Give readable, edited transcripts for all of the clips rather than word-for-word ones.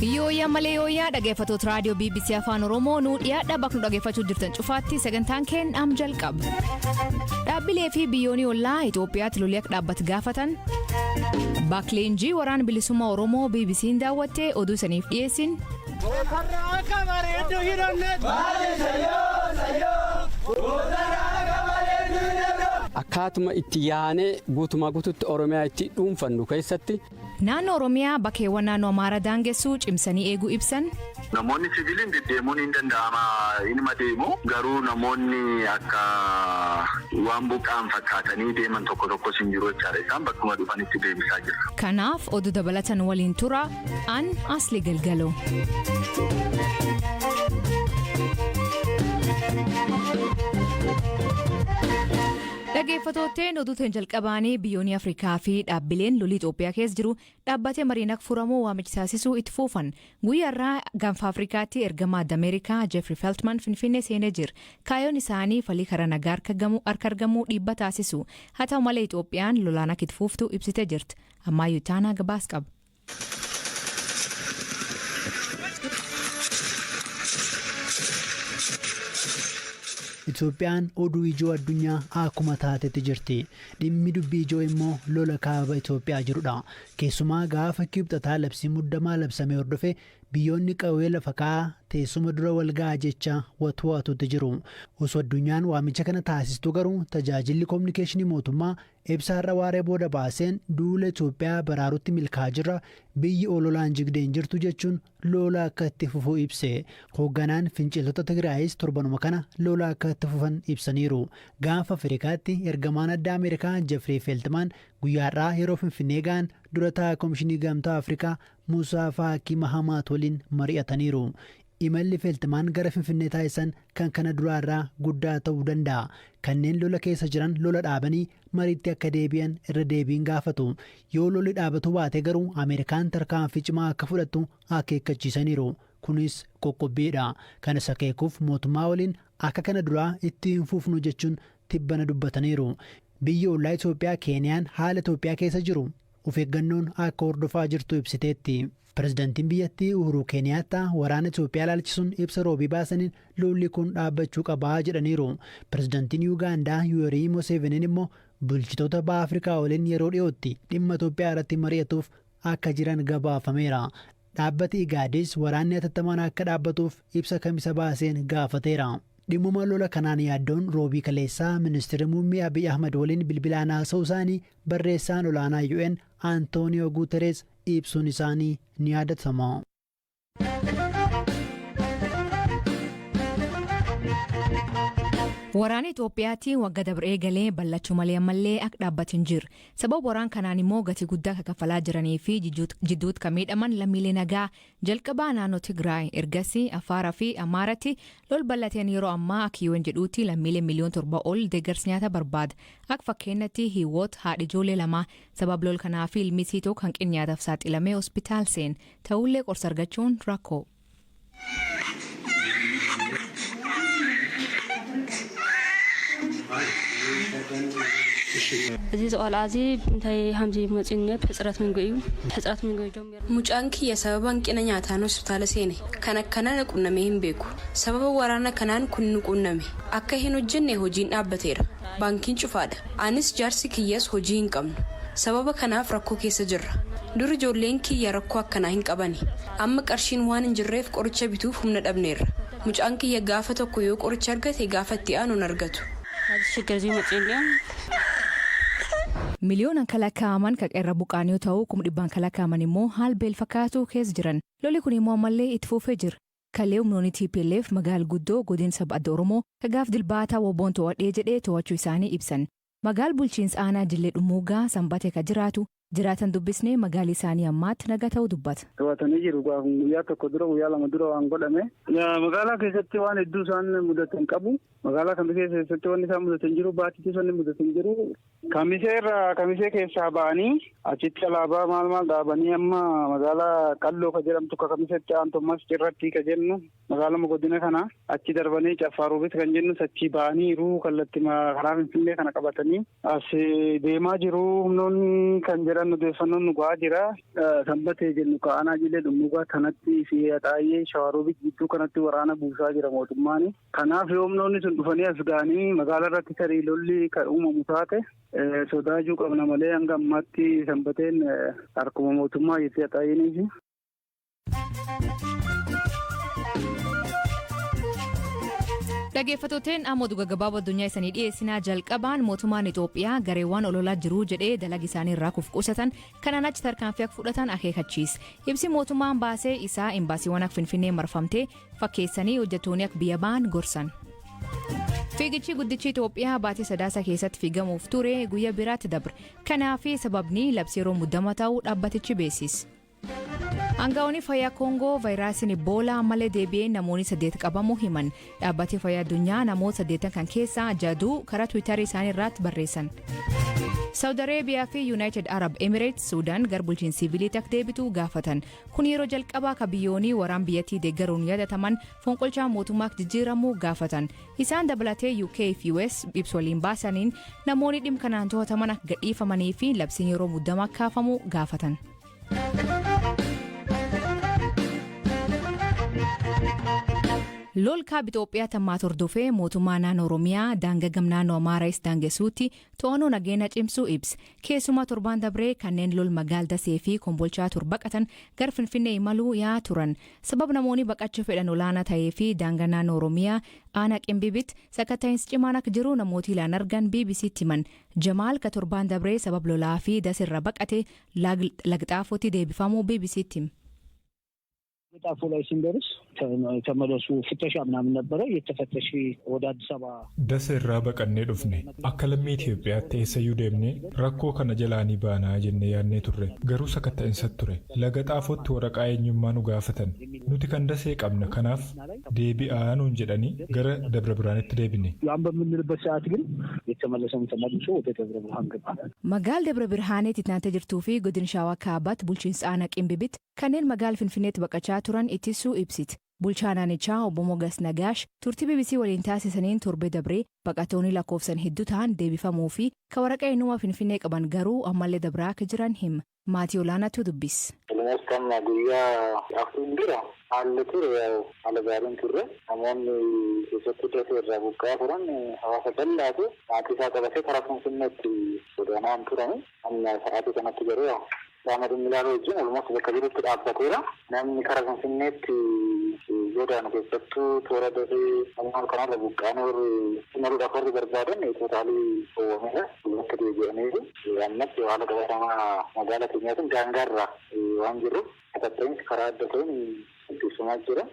Yooyyaa malee yooyyaa dhaggeeffattoota raadiyoo BBC Afaan Oromoo nuu dhiyaadha bakka nu dhaggeeffachuu jirtan cufaatti sagantaan keenya am jalqaba. Dhaabbilee fi biyyoonni ollaa Itoophiyaatti lolli akka dhaabbatu gaafatan. Baak leenjii waraana bilisummaa Oromoo BBC'n daawwattee oduu isaniif dhiyeessin. Akkaatuma itti yaanee guutumaa guututti Oromiyaa itti dhuunfannu keessatti. Naannoo Oromiyaa bakkeewwan naannoo Amaaraa daangessuu cimsanii eeguu ibsan. Namoonni siviiliin deddeemuun hin danda'ama inuma deemu garuu namoonni akka waan buqqa'an fakkaatanii deeman tokko tokkos hin jiru jechaadha isaan bakkuma dhufanitti deebisaa jirra. Kanaaf oduu dabalatan waliin tura an Asli Galgalo. Dhaggeeffattootteen oduuteen jalqabaanii biyyoonni Afrikaa fi dhaabbileen lolii Itoophiyaa keessa jiru dhaabbatee mariin akka furamuu waamicha taasisuu itti fuufan. Guyyaa irraa gaanfa Afrikaatti ergama adda Ameerikaa Jeffrey Feltman Finfinnee seenee jira. Kaayyoon isaanii falii karaa nagaa harka argamuu dhiibba taasisu. Haa ta'u malee Itoophiyaan lolaan akka itti fuuftu ibsitee jirti. Ammayyuu taanaa gabaas qaba. Itoophiyaan oduu ijoo addunyaa akkuma taatetti jirti. Dhimmi dubbii ijoo immoo lola kaaba Itoophiyaa jirudha. Keessumaa gaafa kibxataa labsii muddamaa labsame hordofe biyyoonni qawwee lafa kaa'aa teessuma dura wal ga'a jecha watuwatutti jiru. Osoo addunyaan waamicha kana taasistu garuu tajaajilli koominikeeshinii mootummaa ibsa har'a waaree booda baaseen duula Itoophiyaa baraarutti milkaa'aa jirra biyyi ololaan jigdee hin jirtu jechuun lola akka itti fufu ibse. Hoogganaan finciltoota Tigraayis torbanuma kana lola akka itti fufan ibsaniiru. Gaanfa Afrikaatti ergamaan addaa Ameerikaa Jeffrey Feltman guyyaa har'aa yeroo Finfinnee ga'an dura taa'aa Komishinii Gamtaa Afrikaa Musaa Faaqii Mahamaat waliin mari'ataniiru. Imalli Feltmaan gara Finfinnee taasisan kan kana duraarraa guddaa ta'uu danda'a. Kanneen lola keessa jiran lola dhaabanii mariitti akka deebi'an irra deebiin gaafatu. Yoo lolli dhaabatu baate garuu Ameerikaan tarkaanfii cimaa akka fudhattu akeekkachiisaniiru. Kunis qoqqobbiidha. Kanas akeekuuf mootummaa waliin akka kana duraa itti hin fufnu jechuun tibbana dubbataniiru. Biyyi ollaa Itoophiyaa Keeniyaan haala Itoophiyaa keessa jiru of eeggannoon akka hordofaa jirtu ibsiteetti. Pirezidaantiin biyyattii Uhuruu Keeniyaattaa waraana Itoophiyaa ilaalchisuun ibsa roobii baasaniin lolli kun dhaabbachuu qabaa jedhaniiru. Pirezidaantiin Yuugaandaa Yuwerii Museveniin immoo bulchitoota baha Afrikaa waliin yeroo dhiyootti dhimma Itoophiyaa irratti mari'atuuf akka jiran gabaafameera. Dhaabbati Igaadis waraanni hatattamaan akka dhaabbatuuf ibsa kamisa baaseen gaafateera. Dhimmuma lola kanaan yaaddoon roobii kaleessaa ministeerri muummee Abiy Ahmad waliin bilbilaan haasa'uu isaanii barreessaan olaanaa UN Antooniyoo Guuterees ibsuun isaanii ni yaadatama. Waraana Itoophiyaatti wagga dabree galee bal'achuu malee ammallee akka dhaabbatu hin jiru. Sababa waraan kanaan immoo gatii guddaa kan kaffalaa jiranii fi jidduutti kan miidhaman lammiilee nagaa jalqabaa naannoo Tigraay ergasii Afaaraa fi Amaaratti lol bal'ateen yeroo ammaa akka UN jedhuutti lammiilee miliyoona 7 ol deeggarsa nyaata barbaada. Akka fakkeenyatti Hiiwoot haadha ijoollee lama sababa lol kanaa fi ilmi isii tokko hanqina nyaataaf saaxilamee hospitaal seen ta'ullee qorsa argachuun rakkoo. እዚ ቆልዓ እዚ እንታይ ከምዚ መፂኡ ብሕፅረት ምግቢ እዩ ሕፅረት ምግቢ ጀሚሩ Mucaan kiyya sababa hanqina nyaataan hospitaala seene kan akkana na qunnamee hin beeku. Sababa waraana kanaan kun nu qunname. Akka hin hojjenne hojiin dhaabbateera. Baankiin cufaadha. Anis jaarsi kiyyas hojii hin qabnu. Sababa kanaaf rakkoo keessa jirra. Dur ijoolleen kiyya rakkoo akkanaa hin qabani. Amma qarshiin waan hin jirreef qoricha bituuf humna dhabneerra. Mucaan kiyya gaafa tokko yoo qoricha argate gaafa itti aanu hin argatu. ኣብዚ ሽግር እዚ መፂኡ እኒኦ Miliyoonaan kan lakkaa'aman kan irra buqqa'an yoo ta'u kuma dhibbaan kan lakkaa'aman immoo haala beela fakkaatu keessa jiran. Lolli kun immoo ammallee itti fufee jira. Kalee humnoonni TPLF magaala guddoo godina saba adda Oromoo kagaaf dilbaataa woboon to'adhee jedhee to'achuu isaanii ibsan. Magaal bulchiinsa aanaa Jillee Dhummuugaa sanbatee kan jiraatu jiraatan dubbisnee magaalli isaanii ammaatti naga ta'uu dubbata. To'atanii jiru guyyaa tokko dura guyyaa lama dura waan godhame. Magaalaa keessatti waan hedduu isaan mudatan qabu. Magaalaa kamisee keessatti wanni isaan mudatan jiru baatittis wanni mudatan jiru. Kamisee irraa kamisee keessaa ba'anii achitti alaabaa maal maal dhaabanii amma magaalaa qalloo ka jedhamtu ka kamisetti aantu ammas cirratti ka jennu magaaluma godina kana achi darbanii caffaaruubit kan jennu achi ba'aniiru kallattii karaa Finfinnee kana qabatanii as deemaa jiru humnoonni kan jedhame. Isaan odeeffannoon nu gahaa jira. Sanbatee jennu ka'anaa jilee dhummugaa kanatti fi Haxaayyee Shawaroobit gidduu kanatti waraana buusaa jira mootummaan. Kanaaf yoo humnoonni sun dhufanii as ga'anii magaalaa irratti tarii lolli kan uumamu taate sodaachuu qabna malee hanga ammaatti Sanbateen harkuma mootummaa jirti Haxaayyeeniif. Dhaggeeffattooteen amma oduu gaggabaaboo addunyaa isanii dhiyeessinaa. Jalqabaan mootummaan Itoophiyaa gareewwan ololaa jiruu jedhee dalaga isaanii irraa kuf qusatan kanaan achi tarkaanfii akka fudhatan akeekachiise. Ibsi mootummaan baasee isaa imbaasiiwwan akka Finfinnee marfamtee fakkeessanii hojjettoonni akka biyya ba'an gorsan. Fiigichi guddichi Itoophiyaa baatii Sadaasa keessatti fiigamuuf ture guyyaa biraatti dabre. Kanaaf sababni labsii yeroo muddama ta'uu dhaabbatichi beeksise. Aangaa'onni fayyaa Koongoo vaayiraasiin Iboolaa ammallee deebi'ee namoonni 8 qabamuu himan. Dhaabbati fayyaa addunyaa namoota saddeetan kan keessaa jaduu karaa Tiwiitarii isaanii irratti barreessan. Saawud Areebiyaa fi Yuunaayitid Arab Emirates Suudaan gara bulchiinsa siviiliitti akka deebitu gaafatan. Kun yeroo jalqabaa ka biyyoonni waraan biyyattii deeggaruun yaadataman fonqolchaa mootummaa akka jijjiiramuu gaafatan. Isaan dabalatee UK fi US ibsa waliin baasaniin namoonni dhimma kanaan to'ataman akka gadhiifamanii fi labsiin yeroo muddamaa kaafamu gaafatan. Lol kaaba Itoophiyaa tammaat hordofee mootummaa naannoo Oromiyaa daangaa gam naannoo Amaaraayis daangessuutti to'annoo nageenya cimsuu ibsa. Keessumaa torbaan dabree kanneen lol magaal Dasee fi Kombolchaa tur baqatan gara Finfinnee imaluu yaa turan. Sabab namoonni baqachuu fedhan olaanaa ta'ee fi daangaa naannoo Oromiyaa aanaa Qimbibitti sakatta'iinsi cimaan akka jiru namooti ilaan argan BBCtti himan. Jamaal ka torbaan dabree sabab lolaa fi dasirra baqate Lagxaafootti deebifamuu BBCtti hime. ጣፎ ላይ ስንደርስ ተመለሱ ፍተሻ ምናምን ነበረ እየተፈተሽ ወደ አዲስ አበባ Dasa irraa baqannee dhufne. Akka lammii Itoophiyaatti eessayyuu deemnee rakkoo kana jalaa ni baanaa jennee yaadnee turre. Garuu sakatta'insa ture. Laga Xaafootti waraqaa eenyummaa nu gaafatan. Nuti kan Dasee qabna, kanaaf deebi'aa nuun jedhanii gara Dabra Birhaanitti deebine. ያን በምንልበት ሰዓት ግን የተመለሰውን ተመልሶ ወደ ደብረ ብርሃን ገባ። Magaal Dabra Birhaaneetti naantee jirtuu fi godina Shawaa Kaabaatti bulchiinsa aanaa Qimbibitti kanneen magaala Finfinneetti baqachaa turan ittisuu ibsiti. Bulchaan aanichaa obbo Mogas Nagaash turtii BBC waliin taasisaniin torbee dabree baqattoonni lakkoofsan hedduu ta'an deebifamuu fi ka waraqaa eenyummaa Finfinnee qaban garuu ammallee dabraa akka jiran hima. Maatii olaanaatu dubbis. Almost amma guyyaa 4 dura haalli ture haala gaariin turre. Namoonni keessattuu Dasee irraa buqqa'aa turan hawaasa bal'aatu maatii isaa qabatee karaa Finfinneetti godaanaa turani. Amma sa'aatii kanatti garuu qaama dhimmi ilaaluu wajjin almost bakka jirutti dhaabbateera. Namni karaa Finfinneetti godaanu keessattuu toora Dasee naannoo kanarra buqqa'anii warri imaluudhaaf warri barbaadan totally dhoowwameera. Bakka deebi'aniiru. Ammatti haala qabatamaa magaalaa keenyaatiin daangaarra waan jirruuf sakatta'iinsi karaa adda ta'een gaggeeffamaa jira.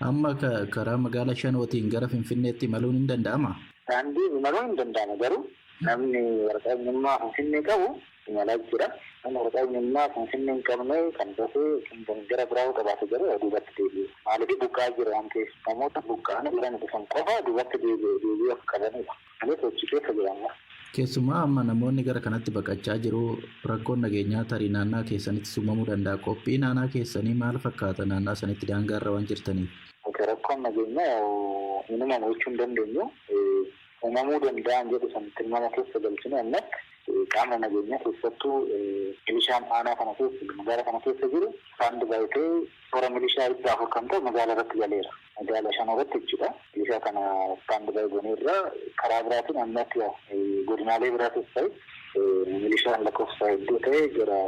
Amma karaa magaalaa Shanootiin gara Finfinneetti imaluun hin danda'ama? Daandii imaluun hin danda'ama, garuu namni waraqaa eenyummaa Finfinnee qabu imalaa jira. Namni waraqaa eenyummaa Finfinnee hin qabne kan Dasee kan gara biraa qabaate garuu duubatti deebi'e. Maaliif buqqa'aa jira waan ta'eef, namoota buqqa'anii jiran dhufan qofa duubatti deebi'ee akka qabanidha. Malee sochii keessa jira amma. Keessumaa amma namoonni gara kanatti baqachaa jiru, rakkoon nageenyaa tarii naannaa keessanitti uumamuu danda'a. Qophii naannaa keessanii maal fakkaata naannaa sanitti daangaarra waan jirtaniif? Rakkoon nageenyaa hin uumamu jechuu hin dandeenyu. Uumamuu danda'an jedhu san tilmaama keessa galchine ammatti qaama nageenyaa, keessattuu milishaan aanaa kana keessa, magaalaa kana keessa jiru stand by ta'ee toora milishaa 400 kan ta'u magaalaa irratti galeera. Magaalaa shan irratti jechuudha. Milishaa kana stand by goneerra. Karaa biraatiin ammatti godinaalee biraatis ta'e milishaan lakkoofsa hedduu ta'e gara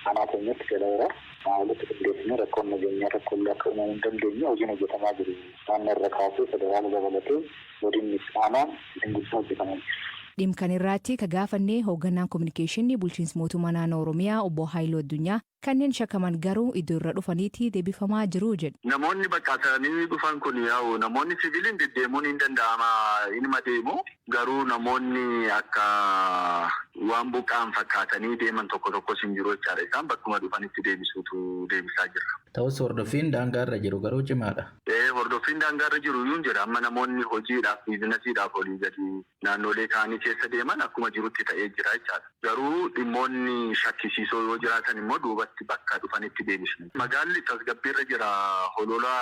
aanaa keenyatti galeera. Walitti qindeessinee rakkoon nageenyaa tokko illee akka uumamuu hin dandeenye hojiin hojjetamaa jiru. Naannoo irra kaasee federaala dabalatee godinni aanaan hojiin guddaa hojjetamaa jira. Dhimma kan irratti ka gaafannee hoogganaan kominikeeshinii bulchiinsa mootummaa naannoo Oromiyaa obbo Haayiluu Addunyaa kanneen shakkaman garuu iddoo irra dhufaniitti deebifamaa jiru jedhu. Namoonni baqatanii dhufan kun yaa'u namoonni siviiliin deddeemuun hin danda'ama, inuma deemu, garuu namoonni akka waan buqqa'an fakkaatanii deeman tokko tokkos hin jiru jechaadha. Isaan bakkuma dhufanitti deebisuutu deebisaa jira. Ta'us hordoffiin daangaarra jiru garuu cimaadha. Hordoffiin daangaarra jiru iyyuu jira. Amma namoonni hojiidhaaf, biizinasiidhaaf olii gadi naannolee kaanii keessa deeman akkuma jirutti ta'ee jira jechaadha. Garuu dhimmoonni shakkisiisoo yoo jiraatan immoo duubatti bakka dhufanitti deebisna. Magaalli tasgabbiirra jira. Holola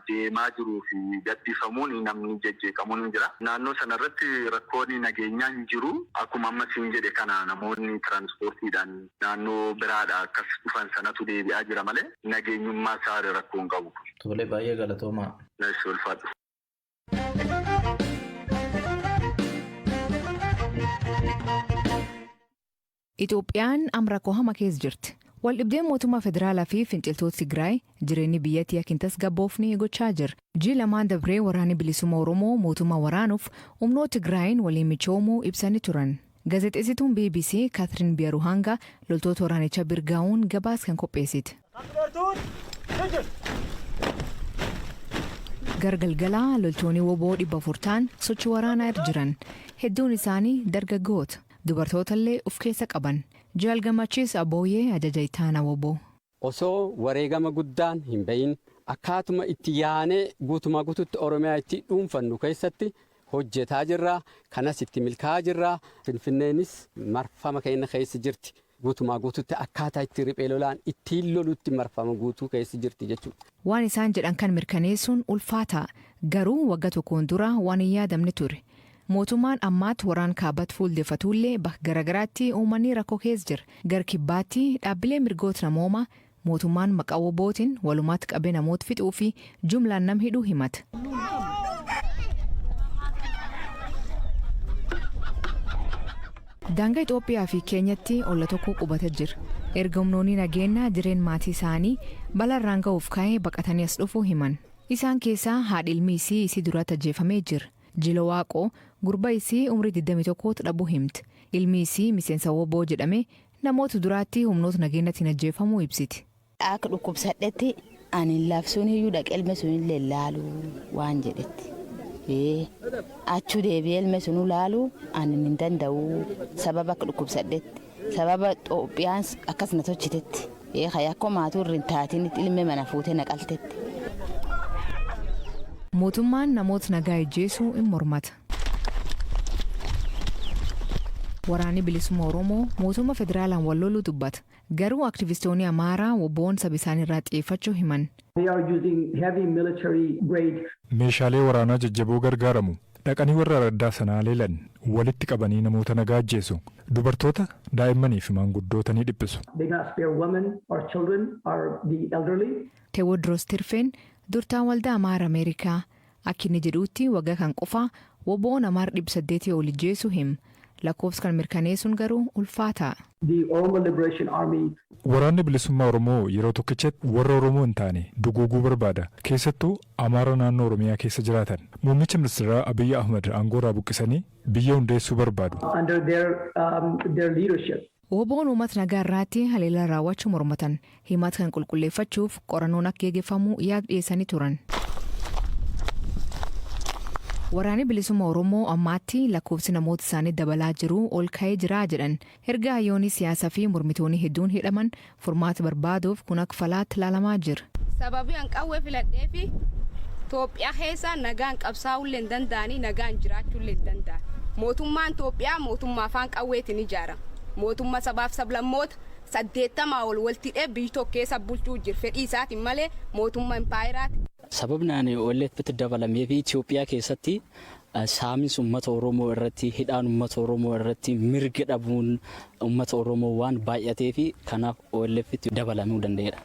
deemaa jiruu fi gadhiifamuun namni jejjeeqamuun hin jira. Naannoo sanarratti rakkoon nageenyaa hin jiru. Akkuma amma siin jedhe kana. kana namoonni tiraanspoortiidhaan naannoo biraadha akkas dhufan sanatu deebi'aa jira malee nageenyummaa isaa rakkoo hin qabu. Tole, baay'ee galatoomaa. Nasi ulfaadhu. Itoophiyaan amma rakkoo hamaa keessa jirti. Waldhibdeen mootummaa federaalaa fi finciltoota Tigraay jireenyi biyyattii akka hin tasgabboofne gochaa jira. Ji'a 2n dabree waraanni bilisummaa Oromoo mootummaa waraanuuf humnoota Tigraayin waliin michoomuu ibsanii turan. Gaazexeessituun BBC Kaatiriin Biyaruhanga loltoota waraanichaa birgaa'uun gabaas kan qopheessite. Gargalgalaa loltoonni woboo 400 ta'an sochii waraanaa irra jiran, hedduun isaanii dargaggoota, dubartoota of keessa qaban. Jaal Gammachiis Abooyyee ajaja ittaanaa woboo. Osoo wareegama guddaan hin bahin akkaatuma itti yaanee guutumaa guututti Oromiyaa itti dhuunfannu keessatti hojjetaa jirra. Kanas itti milkaa'aa jirra. Finfinneenis marfama keenya keessa jirti. Guutumaa guututti akkaataa itti riphee lolaan ittiin lolutti marfama guutuu keessa jirti jechuudha. Waan isaan jedhan kan mirkaneessuun ulfaataa, garuu waggaa tokkoon dura waan hin yaadamne ture. Mootummaan ammaatti waraan kaabatti fuuldeffatullee bakka garaagaraatti uummanni rakkoo keessa jira. Gara kibbaatti dhaabbilee mirgoota namoomaa mootummaan maqaa wobootiin walumatti qabee namoota fixuu fi jumlaan nam hidhuu himata. Daangaa Itoophiyaa fi Keenyatti olla tokko qubata jira. Erga humnoonni nageenyaa jireen maatii isaanii balaarraan ga'uuf ka'ee baqatanii as dhufuu himan. Isaan keessaa haadhi ilmi isii isii duratti ajjeefamee jira. Jilo Waaqoo gurba isii umrii 21 dhabuu himti. Ilmi isii miseensa woboo jedhamee namoota duraatti humnoota nageenyaatiin ajjeefamuu ibsiti. Akka dhukkubsadhetti ani labsuun iyyuu dhaqee ilmi sun illee laalu waan jedhetti. Achuu deebi'ee ilmi sun laalu ani hin danda'u, sababa akka dhukkubsadhetti, sababa Xoophiyaan akkas na tolchitetti, yakko maatuu irra hin taatin ilmi mana fuutee na qaltetti. Mootummaan namoota nagaa ajjeesuu hin mormata. Waraanni bilisummaa Oromoo mootummaa federaalaan wal loluu dubbata. Garuu aktivistoonni Amaaraa woboon saba isaanii irraa xiyyeeffachuu himan. Meeshaalee waraanaa jajjaboo gargaaramu. Dhaqanii warra araddaa sanaa leelan walitti qabanii namoota nagaa ajjeesu. Dubartoota, daa'immanii fi maanguddoota ni dhiphisu. Teewodroos Tirfeen durtaan waldaa Amaara Ameerikaa akka inni jedhutti waggaa kan qofaa woboon Amaara 800 ol ajjeesuu hima. Lakkoofsa kan mirkaneessuun garuu ulfaataa. Waraanni bilisummaa Oromoo yeroo tokkichatti warra Oromoo hin taane duguuguu barbaada. Keessattuu Amaara naannoo Oromiyaa keessa jiraatan. Muummicha ministeeraa Abiyyi Ahmad aangoo irraa buqqisanii biyya hundeessuu barbaadu. Woboon uummata nagaa irraatti haleellaa raawwachuu mormatan. Himata kan qulqulleeffachuuf qorannoon akka geggeeffamu yaada dhiyeessanii turan. Waraanni bilisummaa Oromoo ammaatti lakkoofsi namoota isaanii dabalaa jiru ol ka'ee jira jedhan. Erga hayyoonni siyaasaa fi mormitoonni hedduun hidhaman furmaata barbaaduuf kun akka falaatti ilaalamaa jira. Sababii an qawwee filadhee fi Itoophiyaa keessa nagaan qabsaa'ullee hin danda'anii, nagaan jiraachuullee hin danda'an. Mootummaan Itoophiyaa mootummaa afaan qawweetiin ijaarama. Mootummaa sabaaf sablammoota 80 ol walitti hidhee biyyi tokko keessa bulchuu jira. Fedhii isaatiin malee mootummaa impaayiraati. Sababni ani OLF'tti dabalamee fi Itoophiyaa keessatti saaminsi uummata Oromoo irratti, hidhaan uummata Oromoo irratti, mirga dhabuun uummata Oromoo waan baay'atee fi kanaaf OLF'tti dabalamuu danda'eera.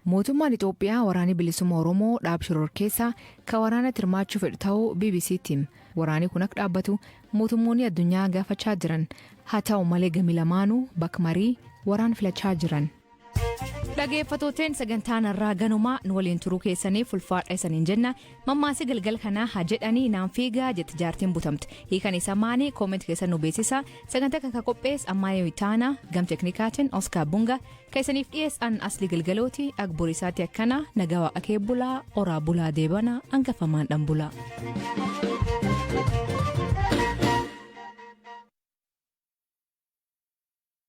Mootummaan Itoophiyaa waraanni bilisummaa Oromoo dhaab shororkeessaa kan waraanatti hirmaachuu fedhu ta'uu BBC'tti hima. Waraanni kun akka dhaabbatu mootummoonni addunyaa gaafachaa jiran. Haa ta'u malee gami lamaanuu bakka marii waraan filachaa jiran. Dhaggeeffattooteen, sagantaan irraa ganumaa. Nu waliin turuu keessaniif ulfaadha isaniin jenna. Mammaasii galgal kanaa haa jedhanii naan fiigaa jette jaartiin butamte. Hiikan isaa maanii? Comment keessan nu beeksisa. Sagantaa kan qophees Ammaayoo Itaanaa, gam teknikaatiin Oskaar Bunga, keessaniif dhiyeessan Asli Galgalooti. Agboriisaatti akkana nagaa waaqa kee bulaa, oraa bulaa, deebana hangafamaan dhan bulaa.